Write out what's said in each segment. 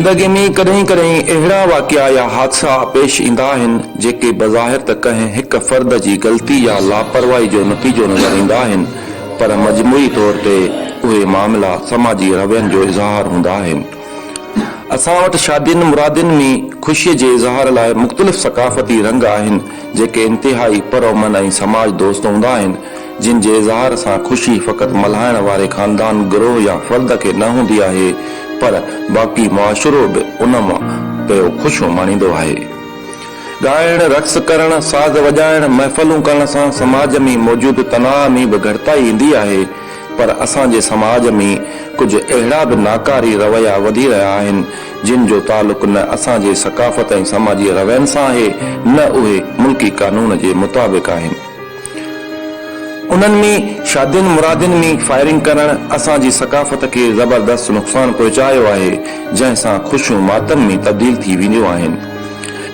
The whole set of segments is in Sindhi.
زندگي ۾ ڪڏهن ڪڏهن اهڙا واقعا يا حادثا پيش ايندا آهن، جيڪي بظاهر ته ڪنهن هڪ فرد جي غلطي يا لاپرواهي جو نتيجو نظر ايندا آهن، پر مجموعي طور تي اهي معاملا سماجي روين جو اظهار هوندا آهن. اسان وٽ شادين مرادين ۾ خوشيء جي اظهار لاء مختلف ثقافتي رنگ آهن، جيڪي انتهائي پرامن ۽ سماج دوست هوندا آهن، جن جي اظهار سان خوشي فقط ملهائڻ واري خاندان، گروهه يا فرد کي نه هوندي آهي، پر باقي معاشرو به ان مان پيو خوشيون ماڻيندو آهي. ڳائڻ، رقص ڪرڻ، ساز وڄائڻ، محفلون ڪرڻ سان سماج ۾ موجود تناء ۾ به گهٽتائي ايندي آهي، پر اسان جي سماج ۾ ڪجهه اهڙا به ناڪاري رويا وڌي رهيا آهن، جن جو تعلق نه اسان جي ثقافت ۽ سماجي روين سان آهي، نه اهي ملڪي قانون جي مطابق آهن. انهن ۾ شادين مرادين ۾ فائرنگ ڪرڻ اسان جي ثقافت کي زبردست نقصان پهچايو آهي، جنهن سان خوشيون ماتم ۾ تبديل ٿي وينديون آهن.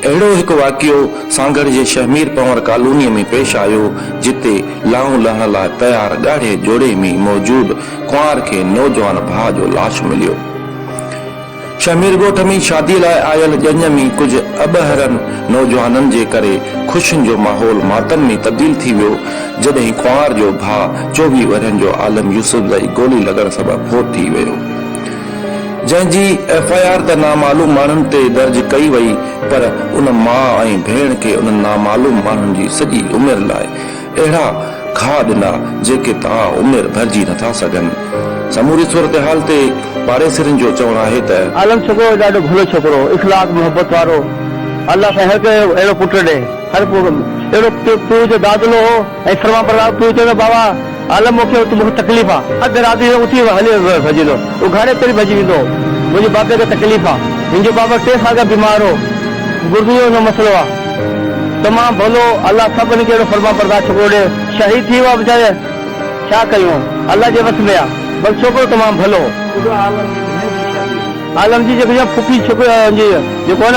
اهڙو هڪ واقعو سانگهڙ جي شهمير پنور ڪالونيء ۾ پيش آيو، جتي لانئون لهڻ لاء تيار ڳاڙهي جوڙي ۾ موجود ڪنوار کي نوجوان ڀاء جو لاش مليو. شهمير ڳوٺ ۾ شاديء لاء آيل ڄڃ ۾ ڪجهه اٻهرن نوجوانن جي ڪري خوشين جو ماحول ماتم ۾ تبديل ٿي ويو، جڏهن ڪنوار جو ڀاء 24 ورهين جو عالم يوسفزئي گولي لڳڻ سبب فوت ٿي ويو. جنهن جي ايف I R ته نامعلوم ماڻهن تي درج ڪئي وئي پر ان ماء ۽ ڀيڻ کي انهن نامعلوم ماڻهن جي سڄي عمر لاء اهڙا گهاء ڏنا جيڪي تا عمر ڀرجي نٿا سگهن. سموري صورتحال تي پاڙيسرين جو چوڻ آهي ته. عالم ڇوڪرو ڏاڍو ڀلو ڇوڪرو هو اخلاق محبت وارو الله سائين هر ڪنهن اهڙو پٽ ڏي هر اهڙو پيء جو دادلو هو ۽ فرمانبردار پيء چوندو بابا عالم مون کي ات مون کي تڪليف آ. اڌ رات جو اٿي هلي ڀڄندو. اگهاڙي پير ڀڄي ويندو هو. منهنجي بابي کي تڪليف آ. هن جو بابا ٽي سال کان بيمار هو. گردي جو هن جو مسئلو آ. تمام ڀلو الله سڀني کي اهڙو فرمانبردار ڇوڪرو ڏي. شهيد ٿي ويو آ ويچاري ڇا ڪيون الله جي وس ۾ آ. بس ڇوڪرو تمام ڀلو هو. عالم جي جيڪو ڦڦي ڇوڪري جيڪو آ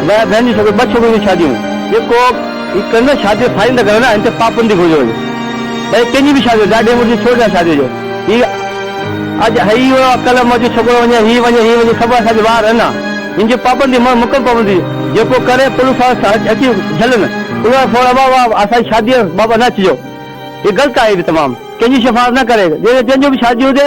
نه ڀيڻ جي ڇوڪري ٻه ڇوڪرين جون شاديون جيڪو هي ڪن نه شادي فائرنگ ٿا ڪرن نه هن تي پابندي گهرجي وڃي ڀئي ڪنهن جي به شادي هجي ڏاڍي مڙس جي ڇو ڏيان شادي جو هي اڄ هي ويو آ ڪلهه منهنجو ڇوڪرو وڃي هي وڃي هي وڃي سڀ اسان جي وار آهن نه هن جي پابندي مڪمل پابندي جيڪو ڪري پوليس وارا اچي جهلن پوليس وارا فورا بابا اسان جي شادي آ بابا نه اچجو هي غلط آهي به تمام ڪنهن جي شفاعت نه ڪري جنهن جو به شادي هجي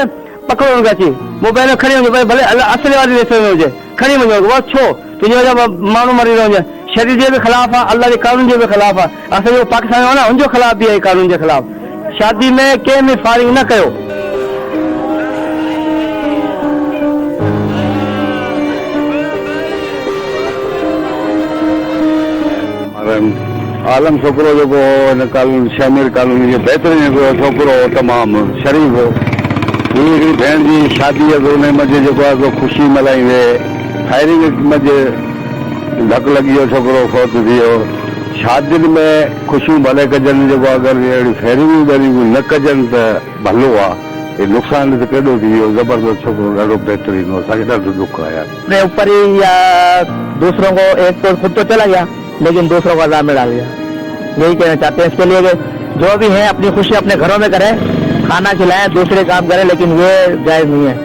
پڪڙو هن کي اچي موبائل کڻي وڃو ڀلي اصلي واري ريس ۾ هجي کڻي وڃو بس ڇو تنهنجي وجه مان ماڻهو مري رهيو هجي شريعت جي به خلاف آ الله جي قانون جي به خلاف آ اسان جيڪو پاڪستان ۾ آ نه ان جو خلاف به آهي قانون جي خلاف شادي ۾ ڪنهن به فائرنگ نه ڪيو. عالم ڇوڪرو جيڪو هو هن ڪالوني شهمير ڪالوني جو بهترين هڪڙو ڇوڪرو هو تمام شريف هو هي هڪڙي ڀيڻ جي شادي هئس انهي منجهه جيڪو آهي سو خوشي ملهائيندي فائرنگ منجهه ڌڪ لڳي ويو ڇوڪرو فوت ٿي ويو شادين ۾ خوشيون ڀلي ڪجن جيڪو اگر اهڙيون فائرنگون ٻائرنگون نه ڪجن ته ڀلو آ هي نقصان ڏس ڪيڏو ٿي ويو زبردست ڇوڪرو ڏاڍو بهترين هو اسان کي ڏاڍو ڏک آ يار. اپني اوپر هي يا دوسرون کو ايڪ تو خود تو چلا گيا ليڪن دوسرون کو عذاب مين ڊال گيا يهي ڪهنا چاهتي هين اس ڪي ليي ڪي جو بهي هين اپني خوشي اپني گهرون مين ڪرين کانا کلائين دوسري ڪام ڪرين ليڪن يي جائز نهي هي.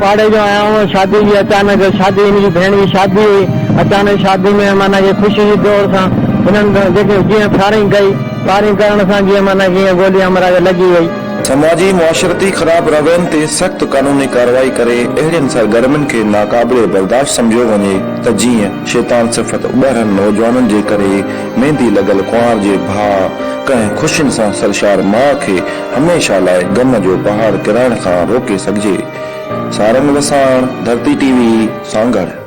پاڙي جو آيا هون شادي جي اچانڪ شادي هن جي ڀيڻ جي شادي هئي اچانڪ شادي ۾ معنيٰ ڪي خوشي جي دور سان هنن جيڪي جيئن فائرنگ ڪئي فائرنگ ڪرڻ سان جيئن معنيٰ ڪي ائين گولي همراهه کي لڳي وئي. سماجي معاشرتي خراب روين تي سخت قانوني ڪارروائي ڪري اهڙين سرگرمين کي ناقابل برداشت سمجهيو وڃي ته جيئن شيطان صفت اٻهرن نوجوانن جي ڪري ميندي لڳل ڪنوار جي ڀاء ڪنهن خوشين سان سرشار ماء کي هميشه لاء غم جو پهاڙ ڪرائڻ کان روڪي سگهجي. سارنگ وساڻ، ڌرتي ٽي وي، سانگهڙ.